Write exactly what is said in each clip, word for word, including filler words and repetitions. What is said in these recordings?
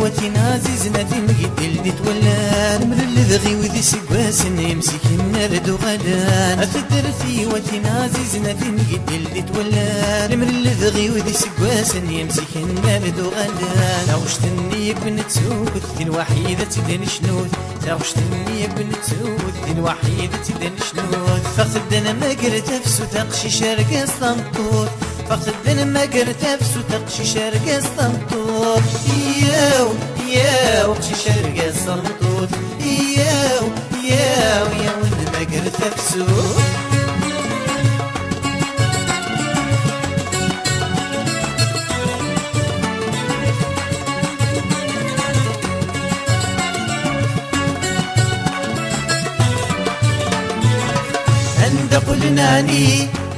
Tin ɛzizen a tin geddel di twellan, mlelledeɣ i wid iseggasen imsiken ar d-uɣalen. A taddart-iw a tin ɛzizen a tin geddel di twellan, mlelledeɣ i wid iseggasen imsiken ar d-uɣalen. Taɣect-nni akk nettut di lwaḥid ad tt-id-necnut. Taɣect-nni akk nettut di lwaḥid ad tt-id-necnut. Ffɣet ad nmager tafsut, aqcic, argaz, tameṭṭut. Ffɣet ad nmager tafsut, aqcic, argaz, tameṭṭut. Yyaw, yyaw, aqcic, argaz, tameṭṭut. Yyaw, yyaw, yyaw, ad nmager tafsut. Anda qqlen ɛni,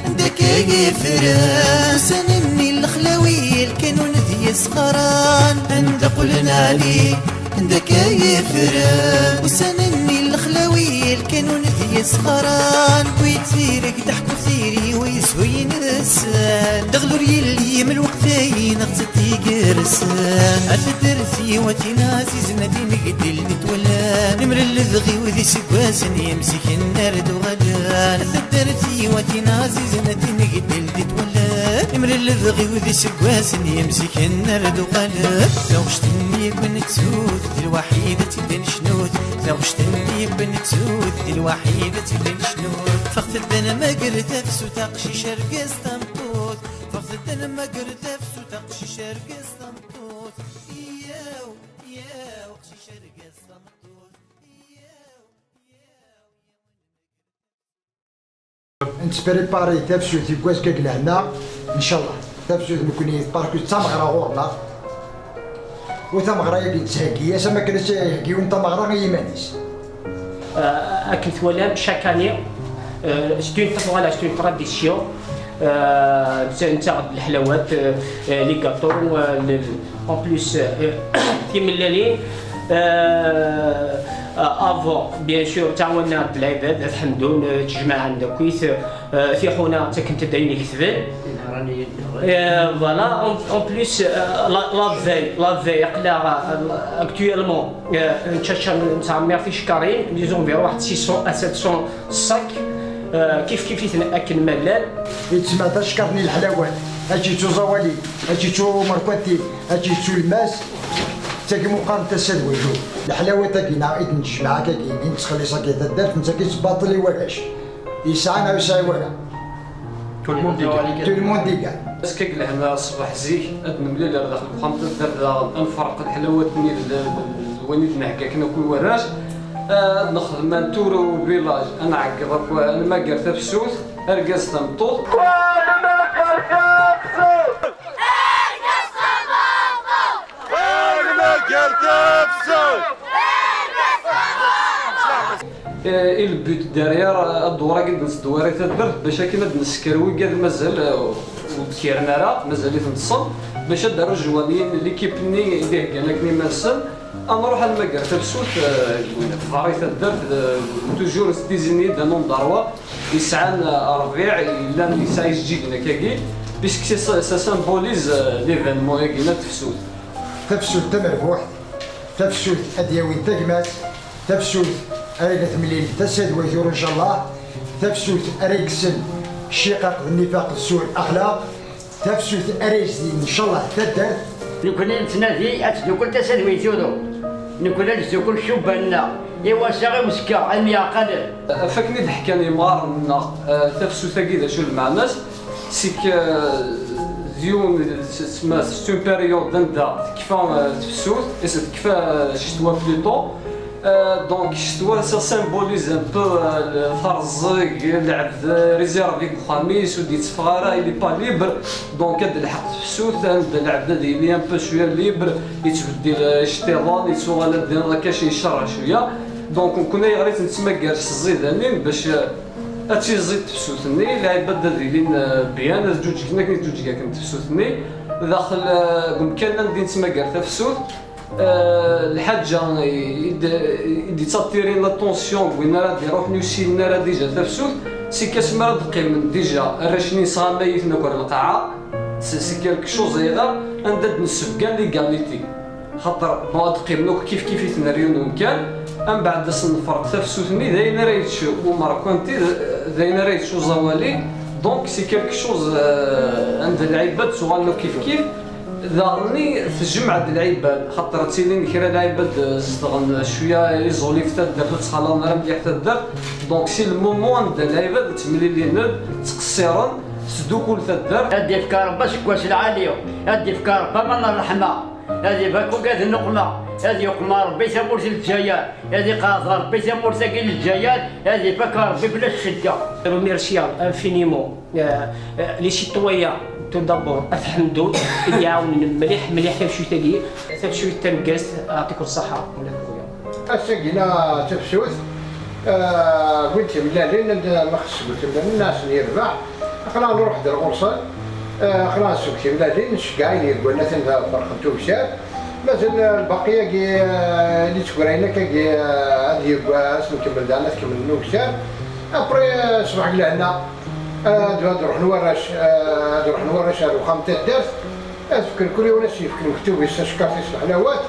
anda akka i ffren ussan-nni n lexlawi, lkanun d yisɣaran? Anda qqlen ɛni, anda akka i ffren ussan-nni n lexlawi, lkanun d yisɣaran? Wi tireg teḥku tiri, wi yeshuyen d-ssan. Daɣel ur yelli am lweqt-ayi neɣ d tigersan. A taddart-iw a tin ɛzizen a tin geddel di twellan, mlelledeɣ i wid iseggasen imsiken ar d-uɣalen. A taddart-iw a tin ɛzizen a tin geddel di twellan, mlelledeɣ i wid iseggasen imsiken ar d-uɣalen. Taɣect-nni akk nettut di lwaḥid ad tt-id-necnut. Taɣect-nni akk nettut di lwaḥid ad tt-id-necnut. Ffɣet ad nmager tafsut, aqcic, argaz, tameṭṭut. Ffɣet ad nmager tafsut, aqcic, argaz, tameṭṭut. Yyaw, yyaw, aqcic, argaz, tameṭṭut. Yyaw, yyaw. Nettprépari tafsut deg wazg-agi lehna, ncallah. Tafsut nekkni parku d tameɣra ɣur-neɣ. U tameɣra-agi nettheggi-as am akken ad tt-iheggi yiwen tameɣra i yiman-is. Euh, akken twalam, chaque année, euh, c'est une, voilà, c'est une tradition. Euh, netta, netta d leḥlawat, euh, euh, les gâteaux, euh, le, en plus, euh, timellalin, euh, euh, avant, bien sûr, ttɛawanen-aɣ-d lɛibad, ad ḥemdun, euh, ttejmaɛen d akkit, euh, tiḥuna ttakkent-d ayen iketben. Euh, voilà, en, en plus, euh, la, la veille, la veille, aql-aɣ, euh, actuellement, euh, nettcačča, nettɛemmir ticekkarin, disons vers waḥed six cents à sept cents sacs, euh, kif kif-iten akken ma llan. Yettma d acekkar-nni leḥlawat, ad tt-yettu uẓawali, ad tt-yettu umerkwati, ad tt-yettu lmas, d tagi meqqar n tasa d wacu. Leḥlawat-agi-nneɣ i d-nettjmaɛ akkagi, i nettxelliṣ akkagi taddart, nettagi-tt baṭel i warrac. Yesɛa neɣ ur yesɛi wara. Tout le monde y gagne. Tout le monde y gagne. Ass-agi lehna ṣṣbeḥ zik, ad nemlil ar daxel uxxam taddart daɣen, ad nferq leḥlawat-nni d, d, d, d wayen i d-nhegga akken akk i warrac. Ad nexdem un tour au village, ad nɛeggeḍ akk, ad nmager tafsut, argaz, tameṭṭut. Ad nmager tafsut! Eh, et le but derrière, eh, adwar-agi d-nesdewwir i taddart, bac akken ad d-nessker wigad mazal, eh, ur d-kkiren ara, mazal-iten ṭṭsen, bac ad d-rejwaniyen l'équipe-nni i d-iheggan akken iman-nsen, ad nruḥ ad nmager tafsut, eh, deg win teḍfer i taddart, eh, toujours s désigné d'un endroit yesɛan, eh, rrbiɛ, yellan yesɛa ijeǧǧigen akkagi, puisque c'est, ça, ça symbolise, eh, l'événement-agi n tefsut. Tafsut tamerbuḥt, tafsut ad d-yawin tagmat, tafsut ara temlil tasa d wayt ur, ncallah, tafsut ara yekksen cciqaq d nnifaq d suɛ laxlaq, tafsut ara yezdin, ncallah, taddart. Nekkni nettnadi ad tdukkel tasa d wayt ur. Nekkni ad nettdukkel ccubba-nneɣ i wass-a i uzekka, ayen yeɛqalen. Ɣef wakken i d-ḥkan yemɣaren-nneɣ, eh, tafsut-agi d acu lmeɛna-s, c'est que, euh, d yiwen, c'est, c'est, c'est une période anda tekfa, euh, tefsut, et c'est tekfa, euh, ccetwa plutôt. Euh, donc, ccetwa, ça symbolise un peu, euh, le, terẓeg, lɛebd réservé deg uxxam-is, ur d-yetteffeɣ ara, il est pas libre. Donc, ad d-telḥeq tefsut, anda lɛebd ad yili un peu cwiya libre, yettbeddil, euh, iceṭṭiḍen, yettuɣal ad d-iniḍ akka, yecceṛṛeɛ cwiya. Donc, nekkni ayɣer i tt-nettmagar s tẓidanin, bac, euh, ad tiẓid tefsut-nni, lɛibad ad ilin, eh, bien, ad ǧuǧgen akken i ǧuǧeg akken tefsut-nni. Daxel, eh, deg umkan anda i nettmagar tafsut, eh, lḥaǧa i, i d-, i d-yettatirin l'attention n win ara d-iruḥen ur ssinen ara déjà tafsut, c'est que asmi ara d-qqimen déjà arrac-nni yesɣamay-iten akk ar lqaɛa, c'est, c'est quelque chose ayɣer anda d-nessebgan l'égalité. Xaṭer, bon, ad qqimen akk kif kif i ten-rriyun umkan, mbeɛd ad sen-nefreḍ tafsut-nni, d ayen ara yečč umerkanti, d, d ayen ara yečč uẓawali. Donc, c'est quelque chose, euh, anda lɛibad ttuɣalen akk kif kif. Daɣen tejmeɛ-d lɛibad, xaṭer ttilin kra lɛibad, euh, zedɣen cwiya iẓul ɣef taddart, ur ttxalaḍen ara mliḥ taddart. Donc, si le moment anda lɛibad ttemlilin-d, ttqeṣṣiren, tesdukkul taddart. Ad d-ifk Ṛebbi aseggas lɛali, ad d-ifk Ṛebbi aman n ṛṛeḥma, ad ifak ugad n nneqma, ad yuqem Ṛebbi tamurt n Lezzayer, ad iqeɛɛed Ṛebbi tamurt-agi n Lezzayer, ad ifak Ṛebbi fell-as ccedda. Remercier infiniment, euh, euh, les citoyens, tout d'abord, At Ḥemdun, i d-iɛawnen mliḥ, mliḥ tafsut-agi, tafsut tameggazt, yeɛṭikum ṣṣeḥḥa, ula d kuya. Ass-agi-na d tafsut, eh, wwin-d timellalin, anda ma xseggen timellalin, ad asen-yerbeḥ. Aql-aɣ nruḥ-d ar ɣur-sen, eh, aql-aɣ nsegg timellalin, nceggeɛ ayen yeggan ad ten-ferqen tugcar. Mazal, eh, lbaqi-agi, eh, li ttegrayen akkagi, eh, ad yegg, ad s-nkemmel daɣen, ad kemmlen ugcar. Après, eh, ṣṣbeḥ deg lehna, eh, ad, ad ruḥen warrac, eh, ad ruḥen warrac ar uxxam n taddart, ad fken kul yiwen ad s-yefk lmektub-is, tacekkart-is, leḥlawat.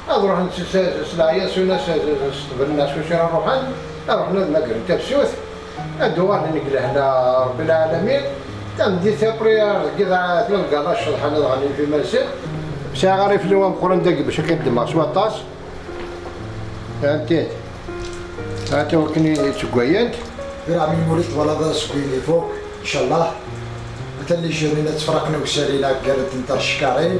Ad ruḥen s, s, s leɛyasun, s, s, s ṭṭbel-nneɣ s wacu ara ruḥen, ad ruḥen ad magren tafsut, ad d-uɣalen deg lehna Ṛebbi lɛalamin. Tameddit après, ar deg iḍ, tlal gala ccḍeḥ ad ɣanin f iman-nsen. Sɛiɣ ara iflu ameqqran dagi bac ad k-ddmeɣ s waṭas. Fhemtiḍ? Ata wakken i ttugayant. Tura ɛemmi Lmulud twalaḍ aseggas-nni ifuk, ncallah. Atan les jeunes ad ttefraqen ugsarin-a gar-asent teckarin.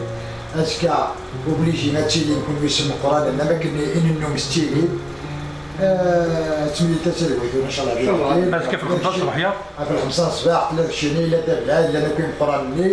Azekka, obligé ad tilin kunwi s imeqqranen, am akken i nennum tettilin. Eh, ttemlil tasa deg waytun, ncallah. Ncallah. Azekka f lxemsa ṣṣbeḥ, ya? Ɣef lxemsa ṣṣbeḥ, tella tcini, yella dda belɛid, llan akk imeqqranen-nni.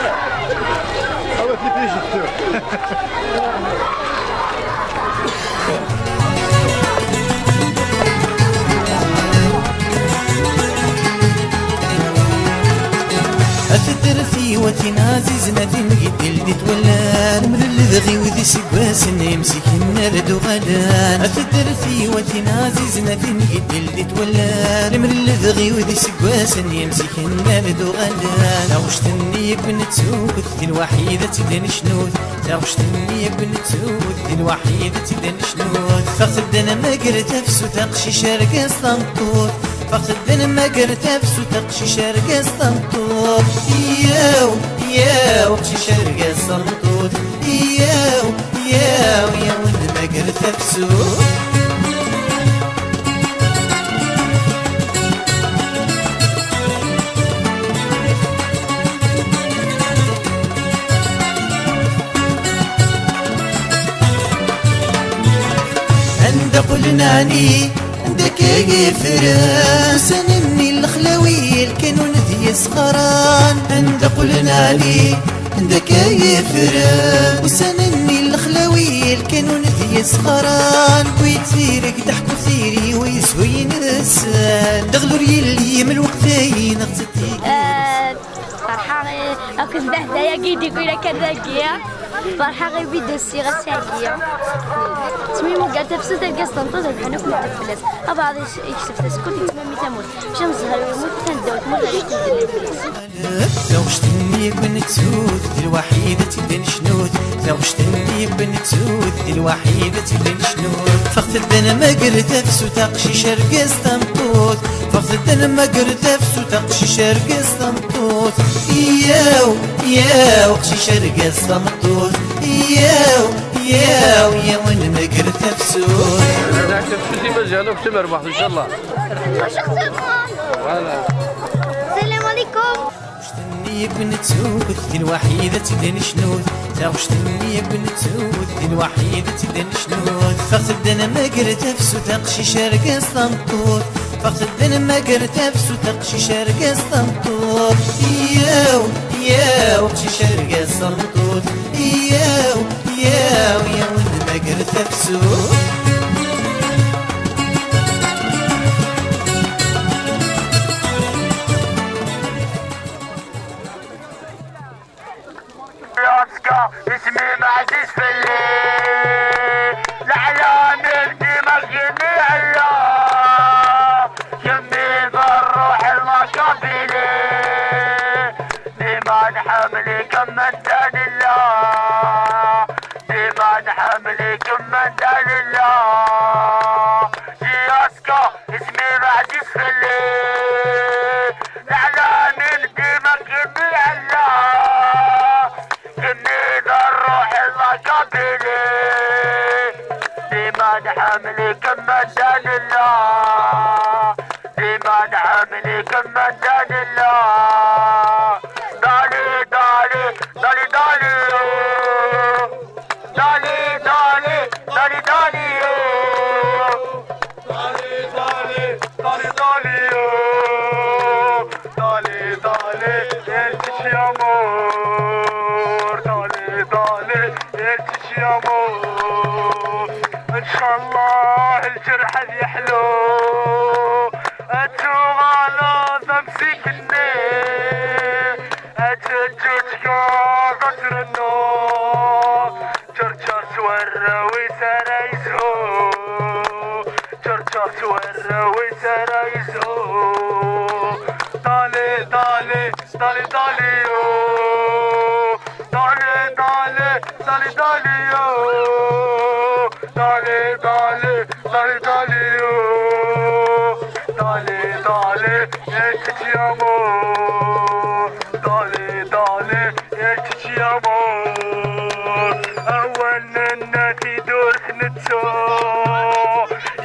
Ah ouais, t'es piégé, putain. A taddart-iw a tin ɛzizen, a tin n yidil di twellan, nemlelled ɣiwed iseggasen yemziken ar d-uɣalen. A taddart-iw a tin ɛzizen, a tin n yidil di twellan, nemlelled ɣiwed iseggasen yemziken ar d-uɣalen. Taɣect-nni akk nettut, di lwaḥid ad tt-id-necnut. Taɣect-nni akk nettut, di lwaḥid ad tt-id-necnut. Ffeɣ-d ad nmager tafsut, aqcic argaz tameṭṭut. Ffeɣ-d ad nmager tafsut, aqcic argaz tameṭṭut. Yyaw, yyaw, aqcic argaz tameṭṭut. Yyaw, yyaw, yyaw, ad nmager tafsut. Anda qqlen ɛni, anda akka i ffren ussan-nni n lexlawi, lkanun d yisɣaran? Anda qqlen ɛni, anda akka i ffren ussan-nni n lexlawi, lkanun d yisɣaran? Wid tireg d aḥku tiri, wi yeshuyen deg-sen, daɣel ur yelli am lweqt-ayi neɣ d tikkelt. Ferḥeɣ, eh, akked dehda-agi, d-igwi akka dagi. Ferḥeɣ imi d-usiɣ ass-agi. Ttmimugger tafsut, argaz tameṭṭut rebḥen akk medden fell-as. Abɛaḍ yek-, yekseb tasekkurt, yettmami tamurt. Maca am zzher-iw yemmut, atan ddaw tmurt, arrac ttmedden fell-as. Taɣect-nni akk nettut, d lwaḥid ad tt-id-necnut. Taɣect-nni akk nettut, d lwaḥid ad tt-id-necnut. Ffɣet ad nmager tafsut, aqcic argaz tameṭṭut. Ffɣet ad nmager tafsut, aqcic argaz tameṭṭut. Yyaw, yyaw, aqcic argaz tameṭṭut. Yyaw, yyaw, yyaw, ad nmager tafsut. Tafsut i Maziɣ akk timerbuḥt, ncallah. Voilà. Salam alaikum. Taɣect-nni akk nettut, di lwaḥid ad tt-id-necnut. Taɣect-nni akk nettut, di lwaḥid ad tt-id-necnut. Ffɣet ad nmager tafsut, aqcic argaz tameṭṭut. Ffɣet ad nmager tafsut, aqcic argaz tameṭṭut. Yyaw, yyaw, aqcic argaz tameṭṭut. Yyaw, yyaw, yyaw, ad nmager tafsut. Azekka, isem-im ɛziz fell-i. Leɛlam-im dima kini ɛella. Kemm i d ṛṛuḥ n la Kabylie. Dima nḥemmel-ik am anda nella. Dima nḥemmel-ik am anda nella. Azekka, isem-im ɛziz fell-i. Leɛlam-im dima kini ɛella. Kini d ṛṛuḥ n la Kabylie. Dima nḥemmel-ik am anda nella. Dima nḥemmel-ik am anda nella. Dali, dali, dali, dali, oh. Dali, dali, dali, dali, oh. Dali, dali, dali, dali, oh. Dali, dali, erkek yamur. Dali, dali, erkek yamur. Ncallah lǧerḥ ad yeḥlu. Ad tuɣaleḍ am zik-nni. Ad teǧǧuǧgeḍ ad trennuḍ. Ǧerǧer s warraw-is ara yezhu. Ǧerǧer s warraw-is ara yezhu. Dali, dali, dali, dali, oh. Dali, dali, dali, dali, oh. Dali, dali, dali, dali, oh. Dali, dali, erkek yamur. Dali, dali, erkek yamur. Awal n nnati ur t-nettu.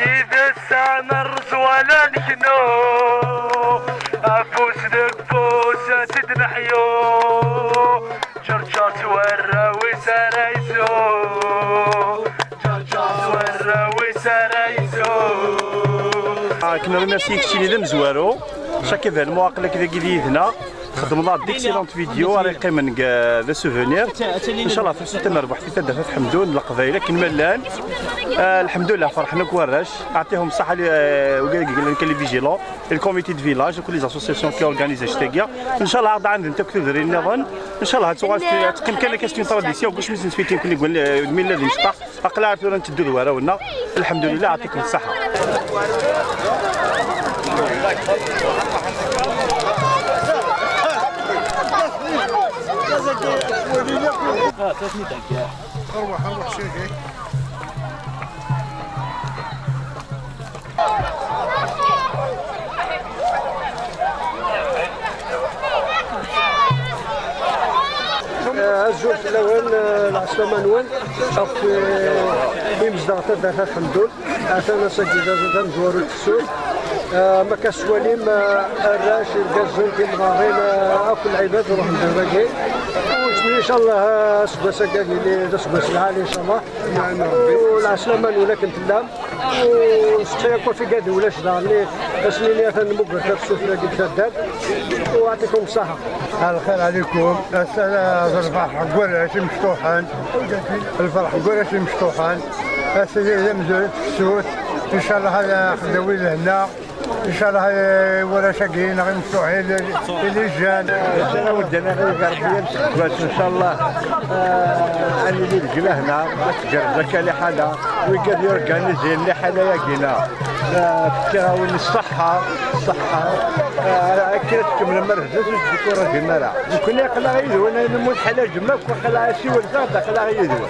Yid-s ad nerreẓ wala neknu. Afus deg ufus ad t-id-neḥyu. Ǧerǧer s warraw-is ara yezhu. Ǧerǧer s warraw-is ara yezhu. Ah, akken remercier keččini d amezwaru. Chaque événement, aql-ak dagi d yid-neɣ. Xedmeḍ-aɣ-d d'excellentes vidéos ara yeqqimen deg, euh, d souvenir. Inchallah, tafsut tamerbuḥt i taddart At Ḥemdun, Leqbayel akken ma llan. Ah, lḥemdullah, ferḥen akk warrac. Aɛṭihum ṣṣeḥḥa, euh, wigad i yellan kan les vigilants, et le comité de village, et les associations qui organisent ccetagi. Inchallah, ad ɛandent akk tudrin nniḍen. Inchallah, ad tuɣal, ad teqqim kan akka, c'est une tradition. Kul mi s-nesfiti nekkni deg, euh, mi nella d imecṭaḥ. Aql-aɣ tura nteddu d warraw-nneɣ. Lḥemdulillah, ɛṭikum ṣṣeḥḥa. Eh, azul fell-awen, eh, lɛeslama-nwen, akk, eh, imezdaɣ taddart At Ḥemdun. Atan ass-agi d, d amezwaru n tefsut. Eh, ma akka tettwalim, eh, arrac, irgazen, timɣarin, eh, akk lɛibad ruḥen-d ar dagi. U nettmenni, inchallah, eh, aseggas-agi ad yili d aseggas lɛali, inchallah. U lɛeslama-nwen akken tellam. U nesteqsa akk ɣef igad ulac daɣen, ass-nni atan nemmuger tafsut-agi deg taddart. U ɛṭikum ṣṣeḥḥa. Lxir ɛlikum. Ass-a d lferḥ n warrac imecṭuḥen. Lferḥ n warrac imecṭuḥen. Ass-agi d amzun tefsut. Inchallah ad aɣ-d-tawi lehna. Inchallah, eh, warrac-agi neɣ imecṭuḥen, les, les jeunes. Ass-a waddan aɣ-id Rebbi ad neseggas, inchallah. Eh, ad nili deg lehna, ad tgerrez akka liḥala. Wigad yurganizin liḥala-agi-na. Eh, fkiɣ-awen ṣṣeḥḥa, ṣṣeḥḥa. Eh, akken ad tkemmlem ar zdat, ur tettkurajim ara. Nekkni aql-aɣ yid-wen, ay nemmut ḥala jemma, aql-aɣ asiwel-nteɣ, aql-aɣ yid-wen.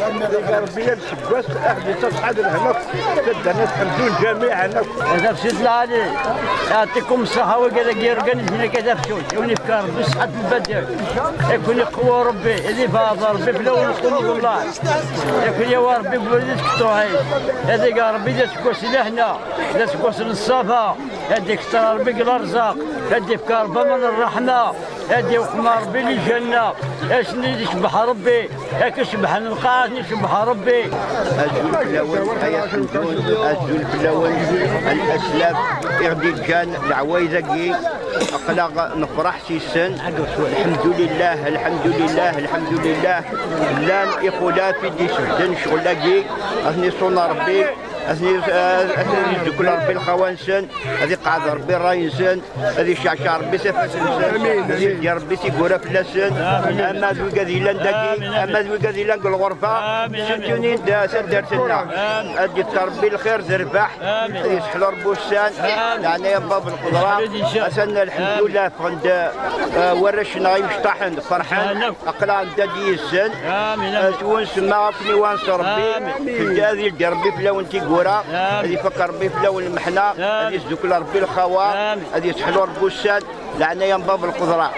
Rebbi ad Aseggas, ad ɣ-d-ittaṣḥa d lehna akk, taddart At Ḥemdun ǧamiɛan akk. Tafsut lɛali, yeɛṭikum ṣṣeḥḥa wigad-agi yurganizin akka tafsut, i wen-ifka Rebbi ṣṣeḥḥa n lbadel, ad ken-iqewwi Rebbi, ad ibɛed Rebbi fell-awen lqum n Allah, ad ken-yawi Rebbi deg ubrid n tqeṭṭuɛin, ad ig Rebbi d aseggas n lehna, d aseggas n ṣṣaba, ad ikter Rebbi deg lerzaq, ad ifk Rebbi aman n ṛṛeḥma, ad iwqem Rebbi lǧenna, ass-nni ad icebbeḥ Rebbi, akken cebbḥen lqaɛa, ad icebbeḥ Rebbi. Azul fell-awen, ay At Ḥemdun, azul fell-awen, a leslaf i ɣ-d-iǧǧan leɛwayed-agi, aql-aɣ nefṛeḥ s-sen. Lḥemdulillah, lḥemdulillah, lḥemdulillah. Llan ixulaf i d-isebden ccɣel-agi, ad ten-iṣun Rebbi. Ad ten-, ad ten-yesdukel Rebbi lxawa-nsen, ad iqeɛɛed Rebbi ṛṛay-nsen, ad iceɛceɛ Rebbi tafat-nsen, ad yeldi Rebbi tiggura fell-asen, ama d wigad yellan dagi, ama d wigad yellan deg lɣerba, surtout-nin d taddart-nneɣ. Ad d-yefk Rebbi lxir d rrbeḥ, ad yesseḥlu Rebbi ussan, leɛnaya n Bab Lqedra. Atan lḥemdullah, ffɣen-d, eh, warrac-nneɣ imecṭaḥen, ferḥen. Aql-aɣ nedda-d yid-sen. Amin, amin. Eh, s win semma akken iwanes Rebbi. Amin. Tedda ad yeldi Rebbi fell-awen tiggura. Amin. Ad ifak Rebbi fell-awen lmeḥna. Amin. Ad yesdukel Rebbi lxawa. Amin. Ad yesseḥlu Rebbi ussan. Leɛnaya n Bab Lqedra.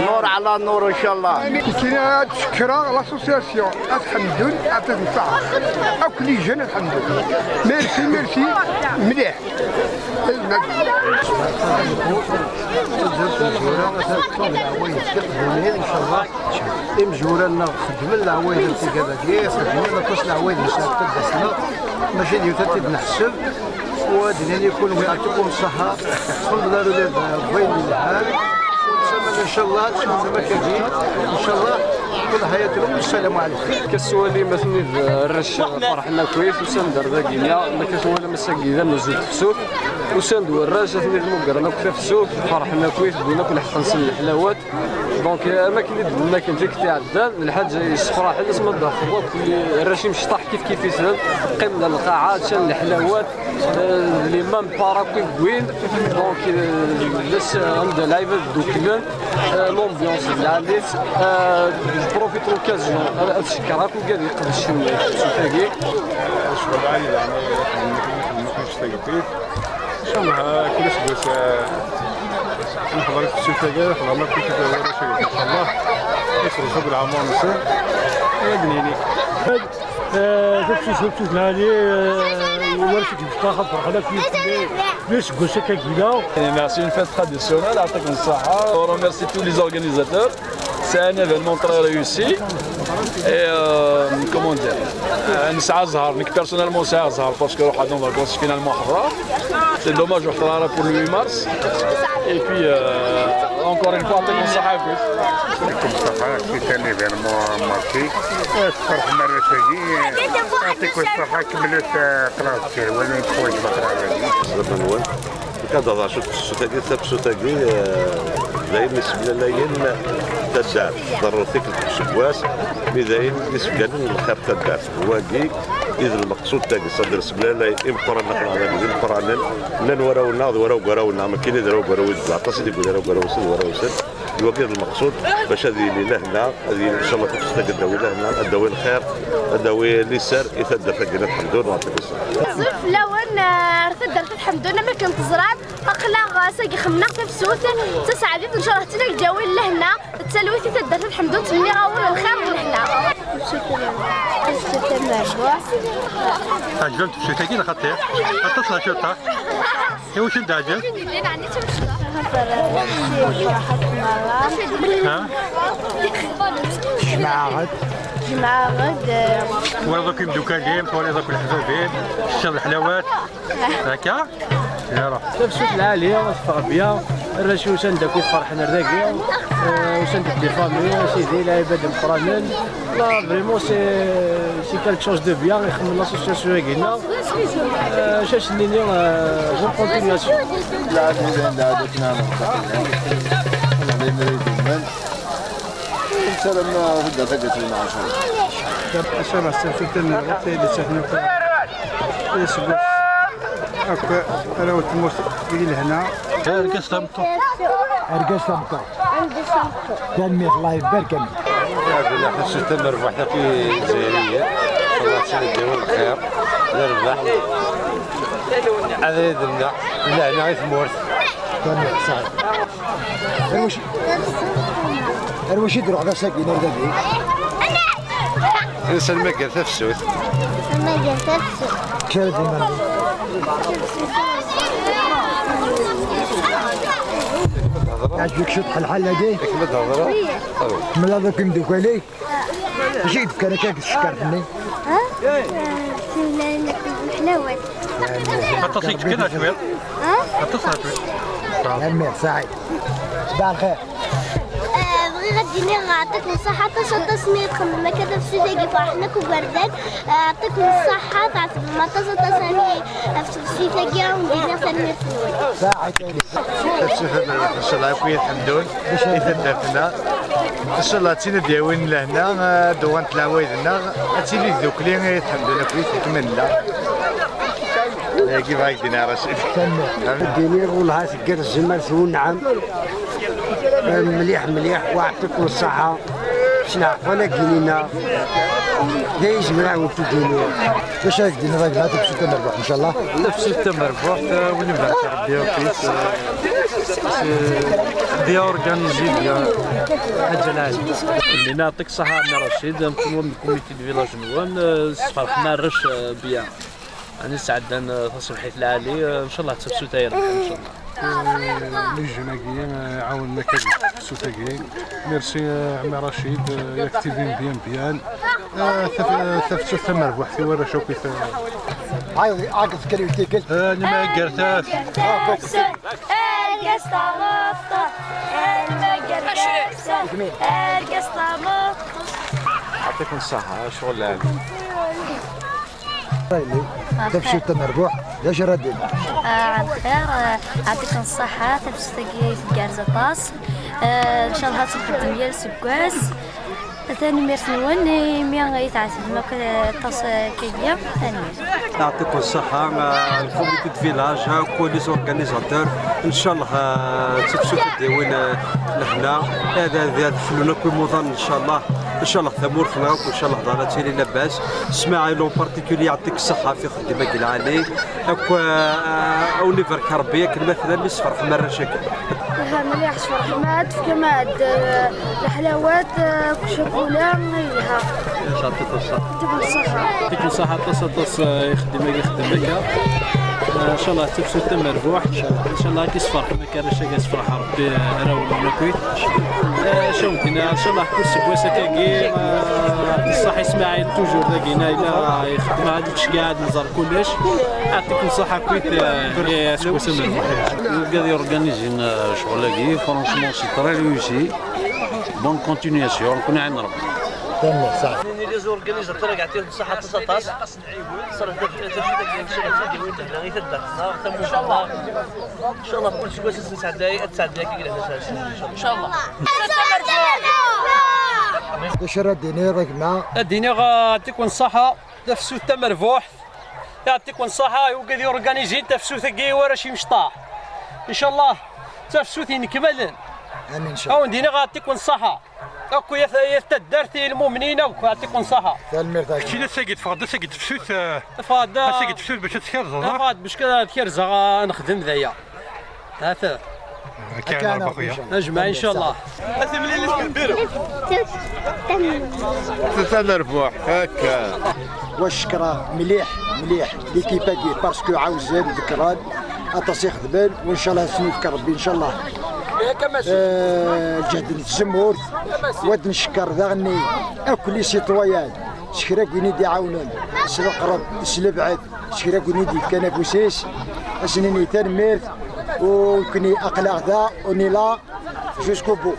Nur ɛla nur, incallah. Nekkini ad cekkreɣ l'association At Ḥemdun, At Nṣaḥ. Akk les jeunes At Ḥemdun. Merci, merci. Mliḥ. Tazwara, atan ṭṭul leɛwayed tiqbunin, incallah. Imezwura-nneɣ xeddmen leɛwayed n tigad-agi, xeddmen aṭas leɛwayed n sɛat taddart-nneɣ, mačči d yiwet ad t-id-neḥseb. U ad d-nini kunwi, yeɛṭikum ṣṣeḥḥa, tḥemmel arudad n wayen yelhan. U nessaram, incallah, ad tḥemmlem akkagi, incallah, kul ḥayat-nwen, ssalamu ɛalaykum. Akka s-twalim, atni d arrac ferḥen akkit, usan-d ar dagi-nni, ma akka twalam ass-agi d amzun tefsut. Usan-d warrac, atni d muggren akk tafsut, ferḥen akkit, wwin akk lḥeqq-nsen leḥlawat. Donc, euh, am akken i d-nenna kan tikkelt iɛeddan, lḥaǧa yessefraḥen asma d-tafeḍ akk arrac imecṭaḥ kif kif-iten, qqimen ar lqaɛa, ččan leḥlawat, euh, d les mêmes parts akk i wwin. Donc, euh, d ass anda lɛibad dduklen, euh, l'ambiance d lɛali-tt. Euh, je profite l'occasion, euh, ad cekkreɣ akk wigad iqeddcen tafsut-agi. Ccɣel ɛali, leɛnaya, ixedmen akken, ixedmen akken s tagdit. Inchallah, kul aseggas, eh, nḥeḍer i tefsut-agi, ḥeḍren akk warrac-agi, inchallah. Ad sɣezfeɣ leɛmer-nsen. Ad d-nini. Eh, tafsut, tafsut lɛali, eh, warrac-agi, ferḥen akk fell-i. Merci, une fête traditionnelle, yeɛṭikum ṣṣeḥḥa. On remercie tous les organisateurs. C'est un événement très réussi. Et, euh, comment dire, euh, nesɛa zzher, nekk personnellement sɛiɣ zzher parce que ruḥeɣ-d en vacances, finalement ḥeḍreɣ. C'est dommage ur ḥeḍreɣ ara pour le huit mars. Et puis, euh, on Yɛṭikum ṣṣeḥḥa, c'est un événement marqué. Tferḥem arrac-agi. Yɛṭikum ṣṣeḥḥa, kemmlet, euh, ṭṭrad, wala yeḥwaǧ leqrar-agi. Zzman-nwen. Nekk ad d-aḍac tafsut-agi, tafsut-agi, eh, d ayen yessemlalayen taddart. Tḍerru tikkelt deg useggas, mi d ayen d isebganen n lxir n taddart. Wagi i d lmeqsud tagi, ṣader semlalay imeqqranen, aql-aɣ dagi d imeqqranen, llan warraw-nneɣ d warraw n warraw-nneɣ, makkini d warraw n warraw i d-, aṭas i d-yewwi d warraw n warraw-nsen, d warraw-nsen. D wagi d lmeqsud, bac ad yili lehna, ad yili ncallah tafsut-agi ad d-tawi lehna, ad d-tawi lxir, ad d-tawi liser i taddart-agi n At Ḥemdun, wa aṭas. Azul fell-awen, eh, ar taddart At Ḥemdun, am akken teẓram, aql-aɣ, eh, s-agi xemmemeɣ tafsut, d taseɛdit, ncallah ad tt-id-yawi lehna, d talwit i taddart At Ḥemdun, ttmenniɣ-awen lxir d lehna. Tɛejbem tafsut-agi neɣ xaṭi? Aṭas neɣ cwiṭ? I wacu i d-teɛǧeb? Ha? Jemɛeɣ-d. Jemɛeɣ-d, eh, twalaḍ akk imeddukal-im, twalaḍ akk leḥbab-im, teččiḍ leḥlawat. Akka? Yara. Tafsut lɛali, teffeɣ bya, arrac usan-d akk ferḥen ar dagi, eh, usan-d des familles, a sidi, lɛibad imeqqranen. Là, vraiment, c'est, c'est quelque chose de bien, ixemmem l'association-agi-nneɣ. Euh, acu s-nini, euh, bonne continuation. Lɛali llan d ɛadatna, llan d ayen ara idumen. Nessaram, uh, tedda taggara-nneɣ, ncallah. Ncallah, s tafsut n lweqt ay d-ittafen akk iseggas akk arraw n tmurt i lehna. Argaz tameṭṭut. Argaz tameṭṭut. Tanemmirt, Allah ibarek, amin. Ad naf tafsut tamerbuḥt akk i Izzayriyen. Allah ad tt-id-yawi lxir, d rrbeḥ. Ad d-nneɣ lehna i tmurt. Tanemmirt, saɛid. Ar wacu, ar wacu i d-ruḥeḍ ass-agi, ar dagi? Nessaram gar tafsut. Nessaram gar tafsut. Kra di Yeɛjeb-ik cwiṭ lḥal-agi? Akken ad d-hedreɣ. Temlaleḍ akk imeddukal-ik? Acu i d-fkan akka deg tsekkart-nni? Ha? Ḥlawat. Aṭas i yefkan neɣ cwiṭ? Ha? Aṭas neɣ cwiṭ? Tanemmirt, saɛid. Ṣbaḥ lxir. Eh, bɣiɣ ad d-iniɣ, yeɛṭikum ṣṣeḥḥa aṭas, aṭas mi txemmem akka tafsut-agi, ferḥen akk igerdan. Eh, yeɛṭikum ṣṣeḥḥa, tɛettbem aṭas, aṭas ani ɣef tefsut-agi, ad wen-d-iniɣ tanemmirt-nwen. Saɛid. Tafsut ad nerbeḥ, ncallah, akk i At Ḥemdun, i taddart-nneɣ. Ncallah, d tin ad d-yawin lehna, ad d-uɣalent leɛwayed-nneɣ, ad tili tdukli i At Ḥemdun akkit akken ma nella. Ayagi bɣiɣ ad k-d-iniɣ, Racid. Tanemmirt. Ad d-iniɣ, wellah, tgerrzem ar twenɛem. Mliḥ, mliḥ, wa yeɛṭikum ṣṣeḥḥa. S leɛqel-agi-nni-nneɣ. D ayen zemreɣ ad wen-t-id-iniɣ. D acu ara k-d-iniɣ a gma, tafsut tamerbuḥt, ncallah? Tafsut tamerbuḥt, eh, win ibarek Rebbi akk-it, eh, c'est bien organisé, bien. Ḥaǧa lɛali. Nniɣ yeɛṭik ṣṣeḥḥa a Ɛemmi Racid, amcum n comité de village-nwen, eh, sferḥen arrac, eh, bien. Ɛni sɛeddan, eh, taṣebḥit lɛali, eh, ncallah d tafsut ay rrbeḥ, ncallah. Eh, les jeunes-agi, eh, ɛawnen akka deg tafsut-agi. Merci, eh, Ɛemmi Racid, eh, yak ttinin bien, bien. Eh, taf-, eh, tafsut tamerbuḥt i warrac akk i ta-, Ɛayḍ, ɛayḍ, tekker i tikkelt. Eh, nmager taf-, Argaz tameṭṭut, nmager taf-, argaz tameṭṭut. Yeɛṭikum ṣṣeḥḥa, ccɣel lɛali. Tafsut tamerbuḥt, d acu ara d-iniɣ? Ah, ɛla xir, ah, yeɛṭikum ṣṣeḥḥa, tafsut-agi tgerrez aṭas. Ah, ncallah ad tt-nxeddem yal aseggas. Tanemmirt-nwen imi i tɛettbem akk aṭas, ah, akkagi. Tanemmirt. Yeɛṭikum ṣṣeḥḥa, ah, lkomité de village, akk les organisateurs. Ncallah, ah, d tafsut ad d-yawin, ah, lehna. Ad, ad, ad ḥlun akk imuḍan, ncallah. Ncallah tamurt-nneɣ akk, ncallah daɣen ad tili labas. Smaɛil en particulier, yeɛṭik ṣṣeḥḥa ɣef uxeddim-agi lɛali. Akk, ah, ad wen-ibarek Rebbi akken ma tellam, mi sferḥem arrac-agi. Aha, mliḥ, sferḥem, ad tefkem-aɣ-d, ah, leḥlawat, ah, akk ccakula, yelha. Yeɛṭik ṣṣeḥḥa. Yeɛṭik ṣṣeḥḥa. Yeɛṭik ṣṣeḥḥa aṭas, aṭas, ah, ixeddim-agi, ixeddem akka. Inchallah d tafsut tamerbuḥt. Inchallah ad k-isferḥ, ma kan acu ad yesferḥ Rebbi arraw-nwen akkit. Acu n din, inchallah kul seggas akkagi, ah, ṣṣeḥ Ismaɛil toujours dagi, yella ixeddem ad yettceggiɛ ad nẓer kullec. Yeɛṭikum ṣṣeḥḥa akkit, ah, i aseggas amerbuḥ. Wigad yorganizin, ah, ccɣel-agi, franchement c'est très réussi. Bonne continuation, nekkni ɛin Rebbi. Tanemmirt, saɛid. Les organisateurs, yeɛṭikum ṣṣeḥḥa aṭas, aṭas. Ṣṣeḥḥa, d, d, d, d, d, d, d, tamussni. Inchallah. Inchallah, kul seggas ad nesɛedday, ad tesɛedday akka lehna. Inchallah. D acu ara d-tiniḍ a gma? Ad d-iniɣ, ah, yeɛṭikum ṣṣeḥḥa, tafsut tamerbuḥt. Yeɛṭikum ṣṣeḥḥa i wigad yorganizin tafsut-agi i warrac imecṭaḥ. Inchallah, d tafsut inkemalen. Amin, inchallah. Ad wen-d-iniɣ yeɛṭikum ṣṣeḥḥa. Akk yat, yat taddart i lmumnin akk, yeɛṭikum ṣṣeḥḥa. Tanemmirt a gma. Keččini ass-agi teffɣeḍ-d, ass-agi d tefsut, eh, teffɣeḍ-d, ass-agi d tefsut bac ad tkerzeḍ, ah? Teffɣeḍ-d bac ad kerzeɣ, ad nexdem d aya. Hata. Akka, akka ara nruḥ, a xuya. Inchallah. Ajmaɛ, inchallah. Tamerbuḥt, akka. Wa ccekra mliḥ, mliḥ, l'équipe-agi, parce que ɛawzen, ḍekkren, aṭas i xedmen, wa inchallah ad sen-yefk Rebbi, inchallah. Eh, lǧehd n tzemmurt, wa d-ncekker daɣen akk les citoyens, s kra n win i d-iɛawnen, s leqreb, s lebɛed, s kra n win i d-yefkan afus-is, ad sen-nini tanemmirt, u nekkni aql-aɣ da, on est là, jusqu'au bout.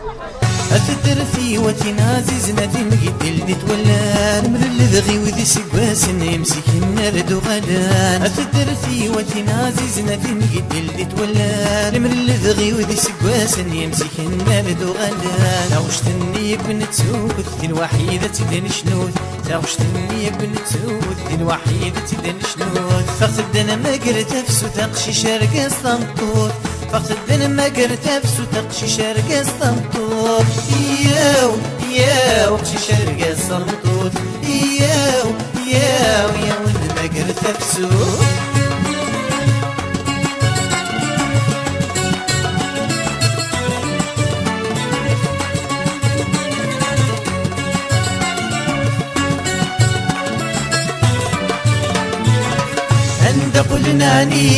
A taddart-iw a tin ɛzizen, a timgeddel di twellan, nemlelleḍ ɣiwed iseggasen, imsiken ar d-uɣalen. A taddart-iw a tin ɛzizen, a timgeddel di twellan, nemlelleḍ ɣiwed iseggasen, imsiken ar d-uɣalen. Taɣect-nni akk nettut, di lwaḥid ad tt-id-necnut. Taɣect-nni akk nettut, di lwaḥid ad tt-id-necnut. Ffɣet-d ad nmager tafsut, aqcic, argaz, tameṭṭut. Ffɣet-d ad nmager tafsut, aqcic, argaz, tameṭṭut. Yyaw, yyaw, aqcic, argaz, tameṭṭut. Yyaw, yyaw, yyaw, ad nmager tafsut. Anda qqlen ɛni,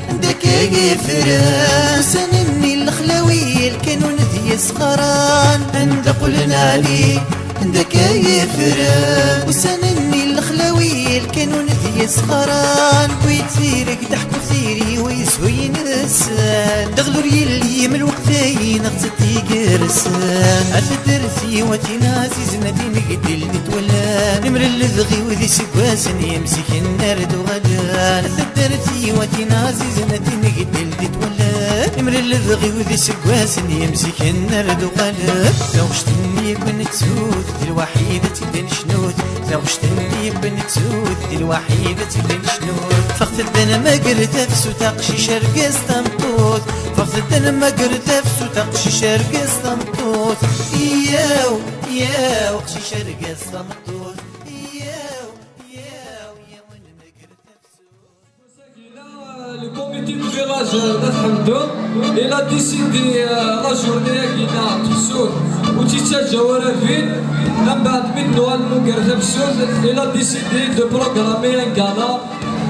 anda akka i ffren? Ussan-nni n lexlawi, lkanun d yisqaran. Anda qqlen ɛni, anda akka i ffren? Ussan-nni n lexlawi, lkanun d yisqaran. Wid tireg d aḥku tiri, wa yeshu yid-sen. Daɣel ur yelli am lweqt-ayi, neɣ d tiger-sen. A taddart-iw a tin ɛzizen, a timgeddel di twellan, nemlelleḍ ɣiwed iseggasen, imsiken ar d-uɣalen. A taddart-iw a tin ɛzizen, a timgeddel di twellan, nemlelleḍ ɣiwed iseggasen, imsiken ar d-uɣalen. Taɣect-nni akk nettut, di lwaḥid ad tt-id-necnut. Taɣect-nni akk nettut, di lwaḥid ad tt-id-necnut. Ffɣet-d ad nmager tafsut, aqcic, argaz, tameṭṭut. Ffɣet-d ad nmager tafsut, aqcic, argaz, tameṭṭut. Yyaw, yyaw, aqcic, argaz, tameṭṭut. Yyaw, yyaw, yyaw, ad nmager tafsut. Le comité de village, euh, d'At Ḥemdun, il a décidé, euh, la journée-agi-nni, tefsut, ur tt-yettaǧǧa ara vide. Mbeɛd mi d-nuɣal nmuger tafsut, il a décidé de programmer un gala,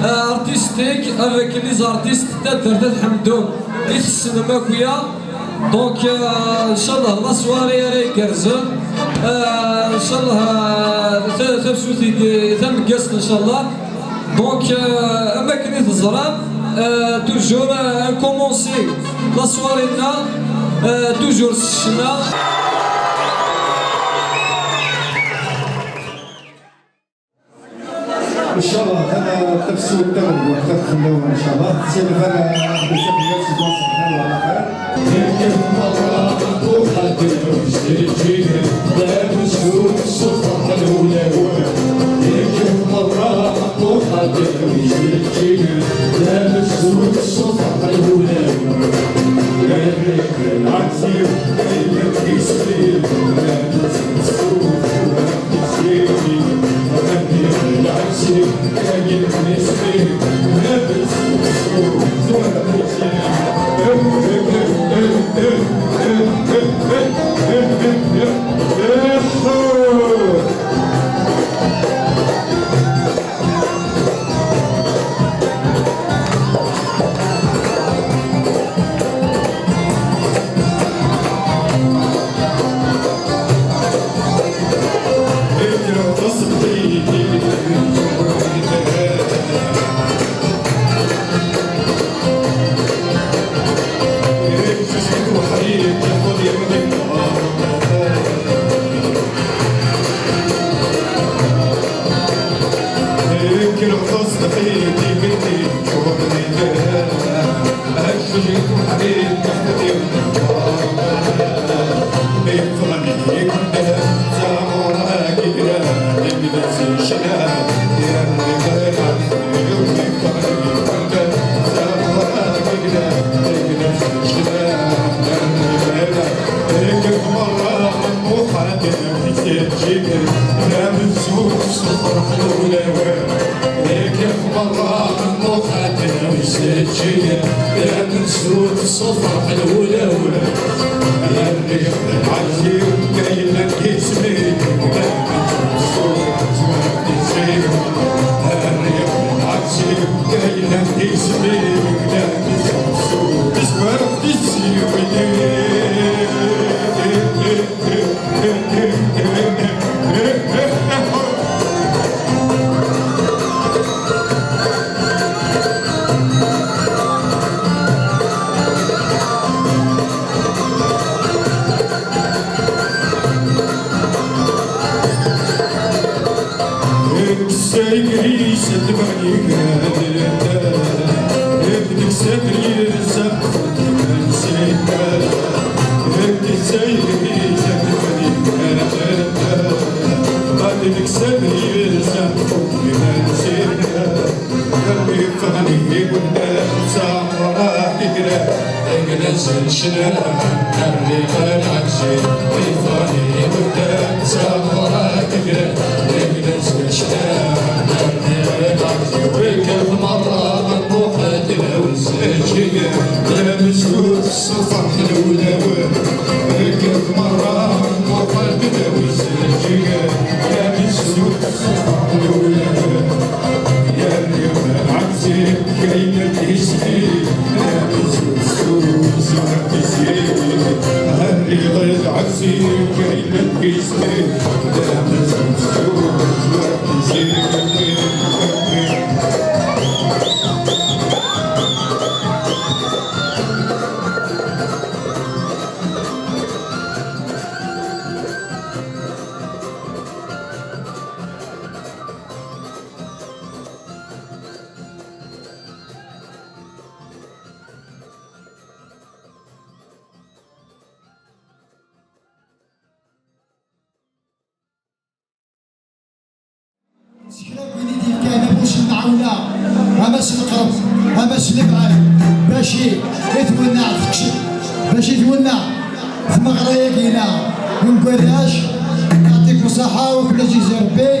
euh, artistique avec les artistes n taddart At Ḥemdun i tessnem akk. Donc, euh, inchallah, la soirée ara igerrzen. Euh, inchallah, euh, ta-, tafsut i d-, tameggazt, inchallah. Donc, euh, am akken i teẓram, euh, toujours, euh, commencer la soirée-nneɣ, euh, toujours s ccna. Inchallah, tafsut tamerbuḥt, ad txellawem, inchallah. C'est le vingt, le samedi, c'est bon, c'est bon, voilà. Tamenzut s lferḥ n wulawen, rkif merra lmuxaten wis ǧǧigen. Tamenzut s lferḥ n wulawen, rriɣ lɛezz-iw kaylen isem-ik. Tamenzut s lferḥ n wulawen, rriɣ lɛezz-iw kaylen isem-ik. Tamenzut s lferḥ n wulawen. Kkes ayɣer-is ad d-bnigen. Kkes abrid s aqfel iman-is. Kkes ayɣer-is ad d-bnigen. Ad nekkes abrid s aqfel iman-is. Yerwi ffɣen iberdan d taɣra tigrat. Agla-nsen ccna, rriɣ lɛezz-iw, iffɣen iberdan d taɣra tigrat. Agla-nsen ccna, rriɣ lɛezz-iw, rriɣ merra, ruḥ ad d-nawi s lǧigan. Tamenzut s lferḥ n wulawen, rriɣ merra, ruḥ ad d-nawi s lǧigan. Tamenzut s lferḥ n wulawen. S kra n win i d-yefkan afus n tɛawna, ama s lqerb, ama s lebɛed, bac i, i twenneɛ tečč-, bac i twenneɛ tmeɣra-agi-ina n ugerrac, yeɛṭikum ṣṣeḥḥa, u kul aziz Rebbi.